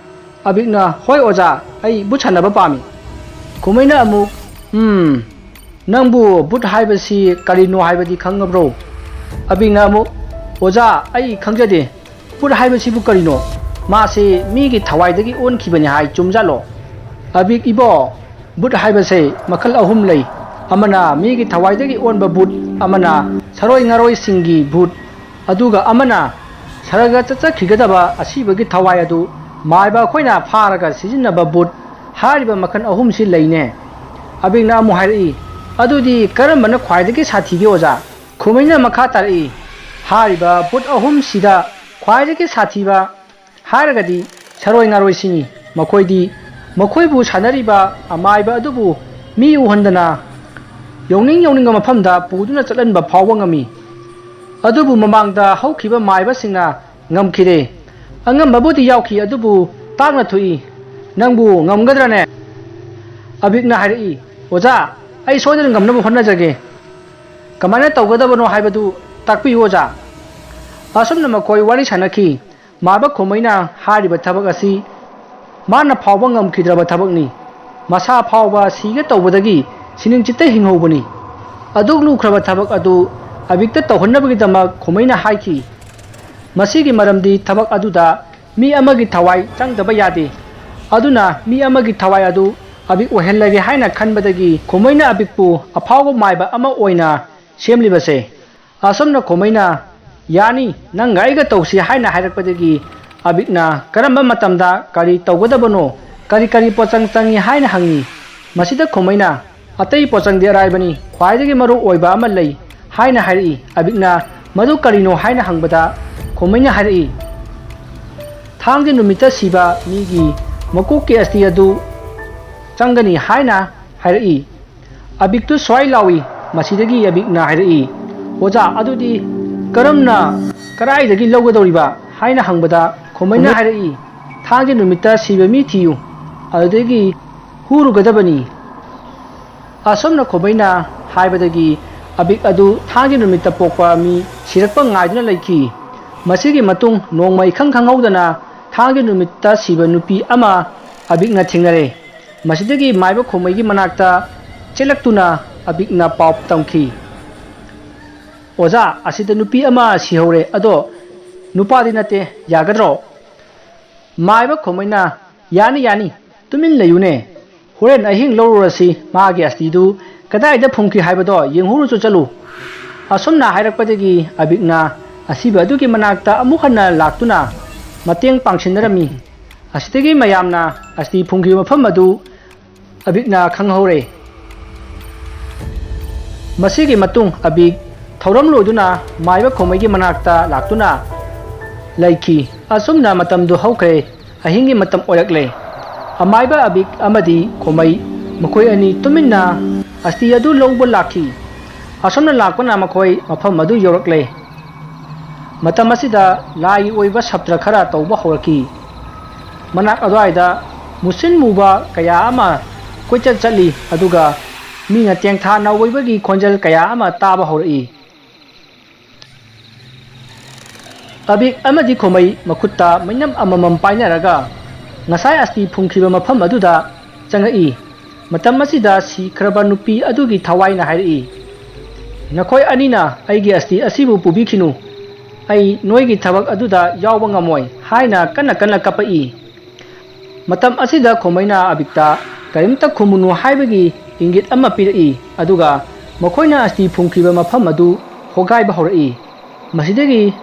ꯑꯕꯤꯛꯅ, "ꯍꯣꯏ ꯑꯣꯖꯥ, ꯑꯩ ꯕꯨꯠ ꯁꯥꯟꯅꯕ ꯄꯥꯝꯃꯤ꯫" ꯈꯣꯃꯩꯅ ꯑꯃꯨꯛ, "ꯎꯝ, ꯅꯪꯕꯨ ꯕꯨꯠ ꯍꯥꯏꯕꯁꯤ ꯀꯔꯤꯅꯣ ꯍꯥꯏꯕꯗꯤ ꯈꯪꯉꯕ꯭ꯔꯣ?" ꯑꯕꯤꯛꯅ ꯑꯃꯨꯛ, "ꯑꯣꯖꯥ, ꯑꯩ ꯈꯪꯖꯗꯦ꯫ ꯕꯨꯠ ꯍꯥꯏꯕꯁꯤꯕꯨ ꯀꯔꯤꯅꯣ? ꯃꯥꯁꯤ ꯃꯤꯒꯤ ꯊꯋꯥꯏꯗꯒꯤ ꯑꯣꯟꯈꯤꯕꯅꯤ ꯍꯥꯏ, ꯆꯨꯝꯖꯥꯠꯂꯣ?" ꯑꯕꯤꯛ ꯏꯕꯣ, ꯕꯨꯠ ꯍꯥꯏꯕꯁꯦ ꯃꯈꯜ ꯑꯍꯨꯝ ꯂꯩ꯫ ꯑꯃꯅ ꯃꯤꯒꯤ ꯊꯋꯥꯏꯗꯒꯤ ꯑꯣꯟꯕ ꯕꯨꯠ, ꯑꯃꯅ ꯁꯔꯣꯏ ꯉꯥꯔꯣꯏꯁꯤꯡꯒꯤ ꯕꯨꯠ, ꯑꯗꯨꯒ ꯑꯃꯅ ꯁꯔꯒ ꯆꯠꯆꯈꯤꯒꯗꯕ ꯑꯁꯤꯕꯒꯤ ꯊꯋꯥꯏ ꯑꯗꯨ ꯃꯥꯏꯕ ꯑꯩꯈꯣꯏꯅ ꯐꯥꯔꯒ ꯁꯤꯖꯤꯟꯅꯕ ꯕꯨꯠ꯫ ꯍꯥꯏꯔꯤꯕ ꯃꯈꯜ ꯑꯍꯨꯝꯁꯤ ꯂꯩꯅꯦ꯫ ꯑꯕꯤꯛꯅ ꯑꯃꯨꯛ ꯍꯥꯏꯔꯛꯏ, "ꯑꯗꯨꯗꯤ ꯀꯔꯝꯕꯅ ꯈ꯭ꯋꯥꯏꯗꯒꯤ ꯁꯥꯊꯤꯒꯦ ꯑꯣꯖꯥ?" ꯈꯨꯃꯩꯅ ꯃꯈꯥ ꯇꯥꯔꯛꯏ, "ꯍꯥꯏꯔꯤꯕ ꯕꯨꯠ ꯑꯍꯨꯝꯁꯤꯗ ꯈ꯭ꯋꯥꯏꯗꯒꯤ ꯁꯥꯊꯤꯕ ꯍꯥꯏꯔꯒꯗꯤ ꯁꯔꯣꯏ ꯉꯥꯔꯣꯏꯁꯤꯡꯅꯤ꯫ ꯃꯈꯣꯏꯗꯤ ꯃꯈꯣꯏꯕꯨ ꯁꯥꯟꯅꯔꯤꯕ ꯑꯃꯥꯏꯕ ꯑꯗꯨꯕꯨ ꯃꯤ ꯎꯍꯟꯗꯅ ꯌꯧꯅꯤꯡ ꯌꯧꯅꯤꯡꯕ ꯃꯐꯝꯗ ꯄꯨꯗꯨꯅ ꯆꯠꯍꯟꯕ ꯐꯥꯎꯕ ꯉꯝꯃꯤ꯫ ꯑꯗꯨꯕꯨ ꯃꯃꯥꯡꯗ ꯍꯧꯈꯤꯕ ꯃꯥꯏꯕꯁꯤꯡꯅ ꯉꯝꯈꯤꯗꯦ꯫ ꯑꯉꯝꯕꯕꯨꯗꯤ ꯌꯥꯎꯈꯤ, ꯑꯗꯨꯕꯨ ꯇꯥꯡꯅ ꯊꯣꯛꯏ꯫ ꯅꯪꯕꯨ ꯉꯝꯒꯗ꯭ꯔꯅꯦ?" ꯑꯕꯤꯛꯅ ꯍꯥꯏꯔꯛꯏ, "ꯑꯣꯖꯥ, ꯑꯩ ꯁꯣꯏꯗꯅ ꯉꯝꯅꯕ ꯍꯣꯠꯅꯖꯒꯦ꯫ ꯀꯃꯥꯏꯅ ꯇꯧꯒꯗꯕꯅꯣ ꯍꯥꯏꯕꯗꯨ ꯇꯥꯛꯄꯤꯌꯨ ꯑꯣꯖꯥ"꯫ ꯑꯁꯨꯝꯅ ꯃꯈꯣꯏ ꯋꯥꯔꯤ ꯁꯥꯟꯅꯈꯤ꯫ ꯃꯥꯏꯕ ꯈꯣꯃꯩꯅ ꯍꯥꯏꯔꯤꯕ ꯊꯕꯛ ꯑꯁꯤ ꯃꯥꯅ ꯐꯥꯎꯕ ꯉꯝꯈꯤꯗ꯭ꯔꯕ ꯊꯕꯛꯅꯤ꯫ ꯃꯁꯥ ꯐꯥꯎꯕ ꯁꯤꯒꯦ ꯇꯧꯕꯗꯒꯤ ꯁꯤꯅꯤꯡꯆꯤꯠꯇ ꯍꯤꯡꯍꯧꯕꯅꯤ꯫ ꯑꯗꯨꯛ ꯂꯨꯈ꯭ꯔꯕ ꯊꯕꯛ ꯑꯗꯨ ꯑꯕꯤꯛꯇ ꯇꯧꯍꯟꯅꯕꯒꯤꯗꯃꯛ ꯈꯣꯃꯩꯅ ꯍꯥꯏꯈꯤ꯫ ꯃꯁꯤꯒꯤ ꯃꯔꯝꯗꯤ ꯊꯕꯛ ꯑꯗꯨꯗ ꯃꯤ ꯑꯃꯒꯤ ꯊꯋꯥꯏ ꯆꯪꯗꯕ ꯌꯥꯗꯦ꯫ ꯑꯗꯨꯅ ꯃꯤ ꯑꯃꯒꯤ ꯊꯋꯥꯏ ꯑꯗꯨ ꯑꯕꯤꯛ ꯑꯣꯏꯍꯜꯂꯒꯦ ꯍꯥꯏꯅ ꯈꯟꯕꯗꯒꯤ ꯈꯣꯃꯩꯅ ꯑꯕꯤꯛꯄꯨ ꯑꯐꯥꯎꯕ ꯃꯥꯏꯕ ꯑꯃ ꯑꯣꯏꯅ ꯁꯦꯝꯂꯤꯕꯁꯦ꯫ ꯑꯁꯨꯝꯅ ꯈꯣꯃꯩꯅ, "ꯌꯥꯅꯤ, ꯅꯪꯒ ꯑꯩꯒ ꯇꯧꯁꯤ" ꯍꯥꯏꯅ ꯍꯥꯏꯔꯛꯄꯗꯒꯤ ꯑꯕꯤꯛꯅ ꯀꯔꯝꯕ ꯃꯇꯝꯗ ꯀꯔꯤ ꯇꯧꯒꯗꯕꯅꯣ, ꯀꯔꯤ ꯀꯔꯤ ꯄꯣꯠꯆꯪ ꯆꯪꯏ ꯍꯥꯏꯅ ꯍꯪꯉꯤ꯫ ꯃꯁꯤꯗ ꯈꯣꯃꯩꯅ, "ꯑꯇꯩ ꯄꯣꯠꯆꯪꯗꯤ ꯑꯔꯥꯏꯕꯅꯤ, ꯈ꯭ꯋꯥꯏꯗꯒꯤ ꯃꯔꯨ ꯑꯣꯏꯕ ꯑꯃ ꯂꯩ" ꯍꯥꯏꯅ ꯍꯥꯏꯔꯛꯏ꯫ ꯑꯕꯤꯛꯅ, "ꯃꯗꯨ ꯀꯔꯤꯅꯣ?" ꯍꯥꯏꯅ ꯍꯪꯕꯗ ꯈꯣꯃꯩꯅ ꯍꯥꯏꯔꯛꯏ, "ꯊꯥꯡꯖ ꯅꯨꯃꯤꯠꯇ ꯁꯤꯕ ꯃꯤꯒꯤ ꯃꯀꯣꯛꯀꯤ ꯑꯁꯇꯤ ꯑꯗꯨ ꯆꯪꯒꯅꯤ" ꯍꯥꯏꯅ ꯍꯥꯏꯔꯛꯏ꯫ ꯑꯕꯤꯛꯇꯨ ꯁ꯭ꯋꯥꯏ ꯂꯥꯎꯏ꯫ ꯃꯁꯤꯗꯒꯤ ꯑꯕꯤꯛꯅ ꯍꯥꯏꯔꯛꯏ, "ꯑꯣꯖꯥ, ꯑꯗꯨꯗꯤ ꯀꯔꯝꯅ, ꯀꯗꯥꯏꯗꯒꯤ ꯂꯧꯒꯗꯧꯔꯤꯕ?" ꯍꯥꯏꯅ ꯍꯪꯕꯗ ꯈꯣꯃꯩꯅ ꯍꯥꯏꯔꯛꯏ, "ꯊꯥꯡꯖ ꯅꯨꯃꯤꯠꯇ ꯁꯤꯕ ꯃꯤ ꯊꯤꯌꯨ, ꯑꯗꯨꯗꯒꯤ ꯍꯨꯔꯨꯒꯗꯕꯅꯤ"꯫ ꯑꯁꯨꯝꯅ ꯈꯣꯃꯩꯅ ꯍꯥꯏꯕꯗꯒꯤ ꯑꯕꯤꯛ ꯑꯗꯨ ꯊꯥꯡꯖ ꯅꯨꯃꯤꯠꯇ ꯄꯣꯛꯄ ꯃꯤ ꯁꯤꯔꯛꯄ ꯉꯥꯏꯗꯨꯅ ꯂꯩꯈꯤ꯫ ꯃꯁꯤꯒꯤ ꯃꯇꯨꯡ ꯅꯣꯡꯃ ꯏꯈꯪ ꯈꯪꯍꯧꯗꯅ ꯊꯥꯡꯖ ꯅꯨꯃꯤꯠꯇ ꯁꯤꯕ ꯅꯨꯄꯤ ꯑꯃ ꯑꯕꯤꯛꯅ ꯊꯦꯡꯅꯔꯦ꯫ ꯃꯁꯤꯗꯒꯤ ꯃꯥꯏꯕ ꯈꯣꯃꯩꯒꯤ ꯃꯅꯥꯛꯇ ꯆꯦꯜꯂꯛꯇꯨꯅ ꯑꯕꯤꯛꯅ ꯄꯥꯎ ꯇꯝꯈꯤ, "ꯑꯣꯖꯥ, ꯑꯁꯤꯗ ꯅꯨꯄꯤ ꯑꯃ ꯁꯤꯍꯧꯔꯦ, ꯑꯗꯣ ꯅꯨꯄꯥꯗꯤ ꯅꯠꯇꯦ, ꯌꯥꯒꯗ꯭ꯔꯣ?" ꯃꯥꯏꯕ ꯈꯣꯃꯩꯅ, "ꯌꯥꯅꯤ, ꯌꯥꯅꯤ, ꯇꯨꯃꯤꯟ ꯂꯩꯌꯨꯅꯦ꯫ ꯍꯣꯔꯦꯟ ꯑꯍꯤꯡ ꯂꯧꯔꯨꯔꯁꯤ, ꯃꯥꯒꯤ ꯑꯁꯇꯤꯗꯨ ꯀꯗꯥꯏꯗ ꯐꯨꯝꯈꯤ ꯍꯥꯏꯕꯗꯣ ꯌꯦꯡꯍꯧꯔꯨꯆꯣ, ꯆꯠꯂꯨ"꯫ ꯑꯁꯨꯝꯅ ꯍꯥꯏꯔꯛꯄꯗꯒꯤ ꯑꯕꯤꯛꯅ ꯑꯁꯤꯕ ꯑꯗꯨꯒꯤ ꯃꯅꯥꯛꯇ ꯑꯃꯨꯛ ꯍꯟꯅ ꯂꯥꯛꯇꯨꯅ ꯃꯇꯦꯡ ꯄꯥꯡꯁꯤꯟꯅꯔꯝꯃꯤ꯫ ꯑꯁꯤꯗꯒꯤ ꯃꯌꯥꯝꯅ ꯑꯁꯇꯤ ꯐꯨꯝꯈꯤꯕ ꯃꯐꯝ ꯑꯗꯨ ꯑꯕꯤꯛꯅ ꯈꯪꯍꯧꯔꯦ꯫ ꯃꯁꯤꯒꯤ ꯃꯇꯨꯡ ꯑꯕꯤꯛ ꯊꯧꯔꯝ ꯂꯣꯏꯗꯨꯅ ꯃꯥꯏꯕ ꯈꯣꯃꯩꯒꯤ ꯃꯅꯥꯛꯇ ꯂꯥꯛꯇꯨꯅ ꯂꯩꯈꯤ꯫ ꯑꯁꯨꯝꯅ ꯃꯇꯝꯗꯨ ꯍꯧꯈ꯭ꯔꯦ꯫ ꯑꯍꯤꯡꯒꯤ ꯃꯇꯝ ꯑꯣꯏꯔꯛꯂꯦ꯫ ꯑꯃꯥꯏꯕ ꯑꯕꯤꯛ ꯑꯃꯗꯤ ꯈꯣꯃꯩ, ꯃꯈꯣꯏ ꯑꯅꯤ ꯇꯨꯃꯤꯟꯅ ꯑꯁꯇꯤ ꯑꯗꯨ ꯂꯧꯕ ꯂꯥꯛꯈꯤ꯫ ꯑꯁꯨꯝꯅ ꯂꯥꯛꯄꯅ ꯃꯈꯣꯏ ꯃꯐꯝ ꯑꯗꯨ ꯌꯧꯔꯛꯂꯦ꯫ ꯃꯇꯝ ꯑꯁꯤꯗ ꯂꯥꯏꯒꯤ ꯑꯣꯏꯕ ꯁꯞꯇ꯭ꯔ ꯈꯔ ꯇꯧꯕ ꯍꯧꯔꯛꯈꯤ꯫ ꯃꯅꯥꯛ ꯑꯗꯨꯋꯥꯏꯗ ꯃꯨꯁꯤꯟ ꯃꯨꯕ ꯀꯌꯥ ꯑꯃ ꯀꯣꯏꯆꯠ ꯆꯠꯂꯤ, ꯑꯗꯨꯒ ꯃꯤꯅ ꯇꯦꯡꯊꯥ ꯅꯥꯎꯕꯣꯏꯕꯒꯤ ꯈꯣꯟꯖꯦꯜ ꯀꯌꯥ ꯑꯃ ꯇꯥꯕ ꯍꯧꯔꯛꯏ꯫ ꯑꯕꯤꯛ ꯑꯃꯗꯤ ꯈꯣꯃꯩ ꯃꯈꯨꯠꯇ ꯃꯩꯅꯝ ꯑꯃꯃꯝ ꯄꯥꯏꯅꯔꯒ ꯉꯁꯥꯏ ꯑꯁꯇꯤ ꯐꯨꯝꯈꯤꯕ ꯃꯐꯝ ꯑꯗꯨꯗ ꯆꯪꯉꯛꯏ꯫ ꯃꯇꯝ ꯑꯁꯤꯗ ꯁꯤꯈ꯭ꯔꯕ ꯅꯨꯄꯤ ꯑꯗꯨꯒꯤ ꯊꯋꯥꯏꯅ ꯍꯥꯏꯔꯛꯏ, "ꯅꯈꯣꯏ ꯑꯅꯤꯅ ꯑꯩꯒꯤ ꯑꯁꯇꯤ ꯑꯁꯤꯕꯨ ꯄꯨꯕꯤꯈꯤꯅꯨ꯫ ꯑꯩ ꯅꯣꯏꯒꯤ ꯊꯕꯛ ꯑꯗꯨꯗ ꯌꯥꯎꯕ ꯉꯝꯃꯣꯏ" ꯍꯥꯏꯅ ꯀꯟꯅ ꯀꯟꯅ ꯀꯞꯄꯛꯏ꯫ ꯃꯇꯝ ꯑꯁꯤꯗ ꯈꯣꯃꯩꯅ ꯑꯕꯤꯛꯇ ꯀꯔꯤꯝꯇ ꯈꯨꯝꯃꯨꯅꯨ ꯍꯥꯏꯕꯒꯤ ꯏꯪꯒꯤꯠ ꯑꯃ ꯄꯤꯔꯛꯏ, ꯑꯗꯨꯒ ꯃꯈꯣꯏꯅ ꯑꯁꯇꯤ ꯐꯨꯝꯈꯤꯕ ꯃꯐꯝ ꯑꯗꯨ ꯍꯣꯒꯥꯏꯕ ꯍꯧꯔꯛꯏ꯫ ꯃꯁꯤꯗꯒꯤ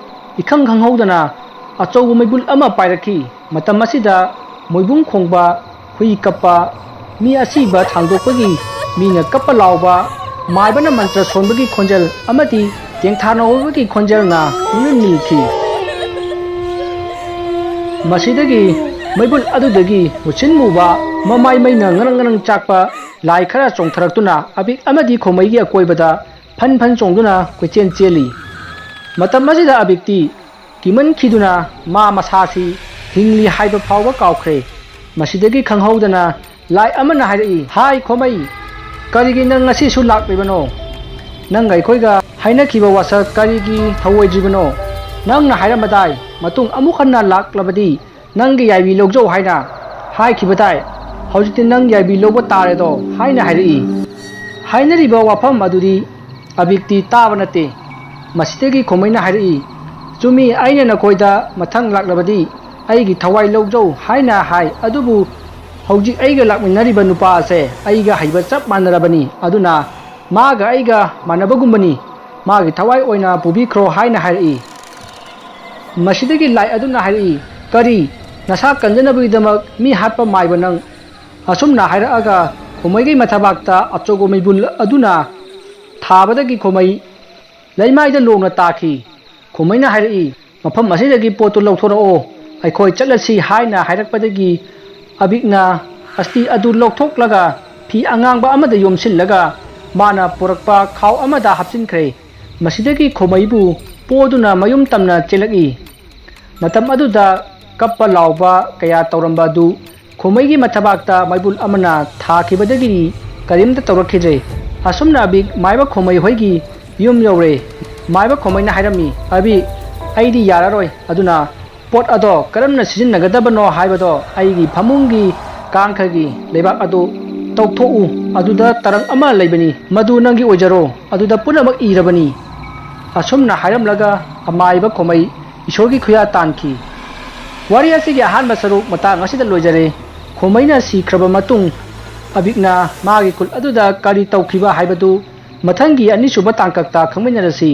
ꯏꯈꯪ ꯈꯪꯍꯧꯗꯅ ꯑꯆꯧꯕ ꯃꯩꯕꯨꯜ ꯑꯃ ꯄꯥꯏꯔꯛꯈꯤ꯫ ꯃꯇꯝ ꯑꯁꯤꯗ ꯃꯣꯏꯕꯨꯡ ꯈꯣꯡꯕ, ꯍꯨꯏ ꯀꯞꯄ, ꯃꯤ ꯑꯁꯤꯕ ꯊꯥꯡꯗꯣꯛꯄꯒꯤ, ꯃꯤꯅ ꯀꯞꯄ ꯂꯥꯎꯕ, ꯃꯥꯏꯕꯅ ꯃꯟꯇ꯭ꯔ ꯁꯣꯟꯕꯒꯤ ꯈꯣꯟꯖꯦꯜ ꯑꯃꯗꯤ ꯇꯦꯡꯊꯥꯅ ꯍꯧꯕꯒꯤ ꯈꯣꯟꯖꯦꯜꯅ ꯄꯨꯡꯅꯤꯜ ꯅꯤꯜꯈꯤ꯫ ꯃꯁꯤꯗꯒꯤ ꯃꯩꯕꯨꯜ ꯑꯗꯨꯗꯒꯤ ꯃꯨꯁꯤꯟ ꯃꯨꯕ, ꯃꯃꯥꯏ ꯃꯩꯅ ꯉꯔꯪ ꯉꯔꯪ ꯆꯥꯛꯄ ꯂꯥꯏ ꯈꯔ ꯆꯣꯡꯊꯔꯛꯇꯨꯅ ꯑꯕꯤꯛ ꯑꯃꯗꯤ ꯈꯣꯃꯩꯒꯤ ꯑꯀꯣꯏꯕꯗ ꯐꯟ ꯐꯟ ꯆꯣꯡꯗꯨꯅ ꯀꯣꯏꯆꯦꯟ ꯆꯦꯜꯂꯤ꯫ ꯃꯇꯝ ꯑꯁꯤꯗ ꯑꯕꯤꯛꯇꯤ ꯀꯤꯃꯟꯈꯤꯗꯨꯅ ꯃꯥ ꯃꯁꯥꯁꯤ ꯍꯤꯡꯂꯤ ꯍꯥꯏꯕ ꯐꯥꯎꯕ ꯀꯥꯎꯈ꯭ꯔꯦ꯫ ꯃꯁꯤꯗꯒꯤ ꯈꯪꯍꯧꯗꯅ ꯂꯥꯏ ꯑꯃꯅ ꯍꯥꯏꯔꯛꯏ, "ꯍꯥꯏ ꯈꯣꯃꯩ, ꯀꯔꯤꯒꯤ ꯅꯪ ꯉꯁꯤꯁꯨ ꯂꯥꯛꯂꯤꯕꯅꯣ? ꯅꯪꯒ ꯑꯩꯈꯣꯏꯒ ꯍꯥꯏꯅꯈꯤꯕ ꯋꯥꯁꯛ ꯀꯔꯤꯒꯤ ꯊꯧꯑꯣꯏꯗ꯭ꯔꯤꯕꯅꯣ? ꯅꯪꯅ ꯍꯥꯏꯔꯝꯕꯗꯥꯏ, ꯃꯇꯨꯡ ꯑꯃꯨꯛ ꯍꯟꯅ ꯂꯥꯛꯂꯕꯗꯤ ꯅꯪꯒꯤ ꯌꯥꯏꯕꯤ ꯂꯧꯖꯧ ꯍꯥꯏꯅ ꯍꯥꯏꯈꯤꯕ ꯇꯥꯏ꯫ ꯍꯧꯖꯤꯛꯇꯤ ꯅꯪ ꯌꯥꯏꯕꯤ ꯂꯧꯕ ꯇꯥꯔꯦꯗꯣ" ꯍꯥꯏꯅ ꯍꯥꯏꯔꯛꯏ꯫ ꯍꯥꯏꯅꯔꯤꯕ ꯋꯥꯐꯝ ꯑꯗꯨꯗꯤ ꯑꯕꯤꯛꯇꯤ ꯇꯥꯕ ꯅꯠꯇꯦ꯫ ꯃꯁꯤꯗꯒꯤ ꯈꯣꯃꯩꯅ ꯍꯥꯏꯔꯛꯏ, "ꯆꯨꯝꯃꯤ, ꯑꯩꯅ ꯅꯈꯣꯏꯗ ꯃꯊꯪ ꯂꯥꯛꯂꯕꯗꯤ ꯑꯩꯒꯤ ꯊꯋꯥꯏ ꯂꯧꯖꯧ ꯍꯥꯏꯅ ꯍꯥꯏ, ꯑꯗꯨꯕꯨ ꯍꯧꯖꯤꯛ ꯑꯩꯒ ꯂꯥꯛꯃꯤꯟꯅꯔꯤꯕ ꯅꯨꯄꯥ ꯑꯁꯦ ꯑꯩꯒ ꯍꯩꯕ ꯆꯞ ꯃꯥꯟꯅꯔꯕꯅꯤ, ꯑꯗꯨꯅ ꯃꯥꯒ ꯑꯩꯒ ꯃꯥꯟꯅꯕꯒꯨꯝꯕꯅꯤ꯫ ꯃꯥꯒꯤ ꯊꯋꯥꯏ ꯑꯣꯏꯅ ꯄꯨꯕꯤꯈ꯭ꯔꯣ" ꯍꯥꯏꯅ ꯍꯥꯏꯔꯛꯏ꯫ ꯃꯁꯤꯗꯒꯤ ꯂꯥꯏ ꯑꯗꯨꯅ ꯍꯥꯏꯔꯛꯏ, "ꯀꯔꯤ? ꯅꯁꯥ ꯀꯟꯖꯅꯕꯒꯤꯗꯃꯛ ꯃꯤ ꯍꯥꯠꯄ ꯃꯥꯏꯕ ꯅꯪ?" ꯑꯁꯨꯝꯅ ꯍꯥꯏꯔꯛꯑꯒ ꯈꯣꯃꯩꯒꯤ ꯃꯊꯕꯥꯛꯇ ꯑꯆꯧꯕ ꯃꯩꯕꯨꯜ ꯑꯗꯨꯅ ꯊꯥꯕꯗꯒꯤ ꯈꯣꯃꯩ ꯂꯩꯃꯥꯏꯗ ꯂꯣꯡꯅ ꯇꯥꯈꯤ꯫ ꯈꯣꯃꯩꯅ ꯍꯥꯏꯔꯛꯏ, "ꯃꯐꯝ ꯑꯁꯤꯗꯒꯤ ꯄꯣꯠꯇꯨ ꯂꯧꯊꯣꯔꯛꯑꯣ, ꯑꯩꯈꯣꯏ ꯆꯠꯂꯁꯤ" ꯍꯥꯏꯅ ꯍꯥꯏꯔꯛꯄꯗꯒꯤ ꯑꯕꯤꯛꯅ ꯑꯁꯇꯤ ꯑꯗꯨ ꯂꯧꯊꯣꯛꯂꯒ ꯐꯤ ꯑꯉꯥꯡꯕ ꯑꯃꯗ ꯌꯣꯝꯁꯤꯜꯂꯒ ꯃꯥꯅ ꯄꯨꯔꯛꯄ ꯈꯥꯎ ꯑꯃꯗ ꯍꯥꯞꯆꯤꯟꯈ꯭ꯔꯦ꯫ ꯃꯁꯤꯗꯒꯤ ꯈꯣꯃꯩꯕꯨ ꯄꯣꯗꯨꯅ ꯃꯌꯨꯝ ꯇꯝꯅ ꯆꯦꯜꯂꯛꯏ꯫ ꯃꯇꯝ ꯑꯗꯨꯗ ꯀꯞꯄ ꯂꯥꯎꯕ ꯀꯌꯥ ꯇꯧꯔꯝꯕ ꯑꯗꯨ ꯈꯣꯃꯩꯒꯤ ꯃꯊꯕꯥꯛꯇ ꯃꯩꯕꯨꯜ ꯑꯃꯅ ꯊꯥꯈꯤꯕꯗꯒꯤꯗꯤ ꯀꯔꯤꯝꯇ ꯇꯧꯔꯛꯈꯤꯗ꯭ꯔꯦ꯫ ꯑꯁꯨꯝꯅ ꯑꯕꯤꯛ ꯃꯥꯏꯕ ꯈꯣꯃꯩ ꯍꯣꯏꯒꯤ ꯌꯨꯝ ꯌꯧꯔꯦ꯫ ꯃꯥꯏꯕ ꯈꯣꯃꯩꯅ ꯍꯥꯏꯔꯝꯃꯤ, "ꯑꯕꯤꯛ, ꯑꯩꯗꯤ ꯌꯥꯔꯔꯣꯏ꯫ ꯑꯗꯨꯅ ꯄꯣꯠ ꯑꯗꯣ ꯀꯔꯝꯅ ꯁꯤꯖꯤꯟꯅꯒꯗꯕꯅꯣ ꯍꯥꯏꯕꯗꯣ ꯑꯩꯒꯤ ꯐꯃꯨꯡꯒꯤ ꯀꯥꯡꯈꯒꯤ ꯂꯩꯕꯥꯛ ꯑꯗꯨ ꯇꯧꯊꯣꯛꯎ꯫ ꯑꯗꯨꯗ ꯇꯔꯪ ꯑꯃ ꯂꯩꯕꯅꯤ, ꯃꯗꯨ ꯅꯪꯒꯤ ꯑꯣꯏꯖꯔꯣ꯫ ꯑꯗꯨꯗ ꯄꯨꯝꯅꯃꯛ ꯏꯔꯕꯅꯤ"꯫ ꯑꯁꯨꯝꯅ ꯍꯥꯏꯔꯝꯂꯒ ꯑꯃꯥꯏꯕ ꯈꯣꯃꯩ ꯏꯁꯣꯔꯒꯤ ꯈꯨꯌꯥ ꯇꯥꯟꯈꯤ꯫ ꯋꯥꯔꯤ ꯑꯁꯤꯒꯤ ꯑꯍꯥꯟꯕ ꯁꯔꯨꯛ ꯃꯇꯥꯡ ꯑꯁꯤꯗ ꯂꯣꯏꯖꯔꯦ꯫ ꯈꯣꯃꯩꯅ ꯁꯤꯈ꯭ꯔꯕ ꯃꯇꯨꯡ ꯑꯕꯤꯛꯅ ꯃꯥꯒꯤ ꯈꯨꯜ ꯑꯗꯨꯗ ꯀꯔꯤ ꯇꯧꯈꯤꯕ ꯍꯥꯏꯕꯗꯨ ꯃꯊꯪꯒꯤ ꯑꯅꯤꯁꯨꯕ ꯇꯥꯡꯀꯛꯇ ꯈꯪꯃꯤꯟꯅꯔꯁꯤ꯫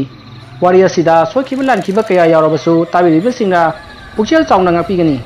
ꯋꯥꯔꯤ ꯑꯁꯤꯗ ꯁꯣꯏꯈꯤꯕ ꯂꯥꯟꯈꯤꯕ ꯀꯌꯥ ꯌꯥꯎꯔꯕꯁꯨ ꯇꯥꯕꯤꯔꯤꯕꯁꯤꯡꯅ ꯄꯨꯛꯆꯦꯜ ꯆꯥꯎꯅ ꯉꯥꯛꯄꯤꯒꯅꯤ꯫